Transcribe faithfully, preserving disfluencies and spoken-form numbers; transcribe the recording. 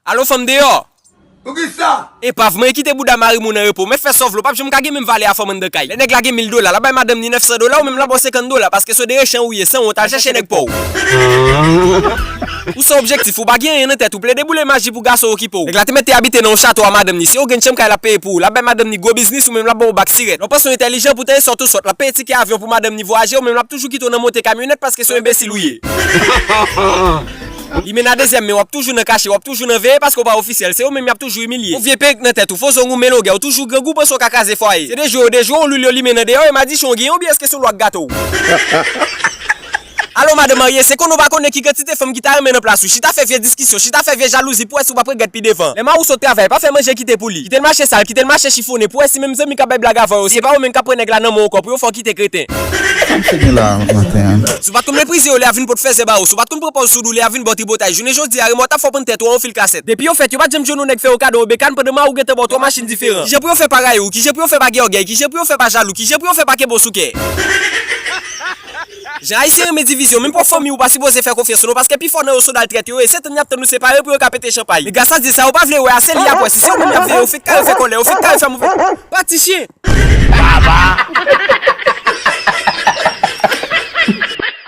Alo, fanm deyò! Poukisa? Epav, mwen kite bouda mari m ou nan repo. Mèt fè sa w vle, w p ap janm ka gen menm valè a fanm anndan kay. Lè nèg la gen mil dola, l ap bay madanm ni nèf san dola, ou menm l ap ba w senkant dola, paske se w dere chan ou ye, san wont, al chèche nèg pa w. Ou san objektif, ou pa gen anyen nan tèt ou, plede boule maji pou gason okipe w. Nèg la te mèt te abite nan yon chato a madanm ni, se yo gen chanm kay l ap peye pou ou, l ap bay madanm ni gwo biznis, ou menm l ap ba w bak sirèt. Lè w panse w entèlijan, poutan e sòt ou sòt, l ap peye tikè avyon pou madanm ni vwayaje, ou menm l ap toujou kite w nan monte kamyonèt paske se yon enbesil ou ye. Li mennen a dezyèm men, w ap toujou nan kache, w ap toujou nan veye paske w pa ofisyèl, se yo menm y ap toujou imilye. Yon vye perik nan tèt ou, fo zong ou, melogè, w toujou grangou, panse w ka kraze fwaye. Se dejwe yo dejwe w, lwil yo limen nan deyò, e madichon w gen yon byè, èske se w lwa k gate w? Alo madanm marye, se konnen w pa konnen ki kantite fanm ki ta renmen nan plas ou, chita fè vye diskisyon, chita fè vye jalouzi pou wè si w p ap regrèt pi devan. Lè mari w sot travay, pa fè manje kite pou li. Kite l mache sal, kite l mache chifonnen, pou wè si menm zanmi k ap bay blag avè w yo, se pa yo menm k ap pran nèg la nan men w ankò pou yo fè w kite kreten. Sa m fè gen la maten an? Si w pa t konn meprize yo lè y ap vin pot fèzè ba ou, si w pa t konn pran pòz sou dou lè y ap vin ba w tripotay, jounen jodi a remò t ap fè w pran tèt ou a yon fil kasèt. Depi yo fèt, yo pa t janm jwenn yon nèg fè yo kado yon bekàn pandan mari w gentan ba w twa machin diferan. Kijan pou yo fè pa rayi w? Kijan pou yo fè pa gen ògèy? Kijan pou yo fè pa jalou? Kijan pou yo fè pa kenbe w sou kè? Jan ayisyen renmen divizyon, menm pwòp fanmi w pa sipoze fè konfyans non, paske pifò nan yo sodal trèt yo ye, se tann y ap tann ou separe pou yo ka pete chanpay. Men gras a Dye sa yo pa vle wè a, se li y ap wè, si se yo menm y ap veye, yo fèk kare fè kòlè, yo fèk kare fè move. Pati chen! Baba!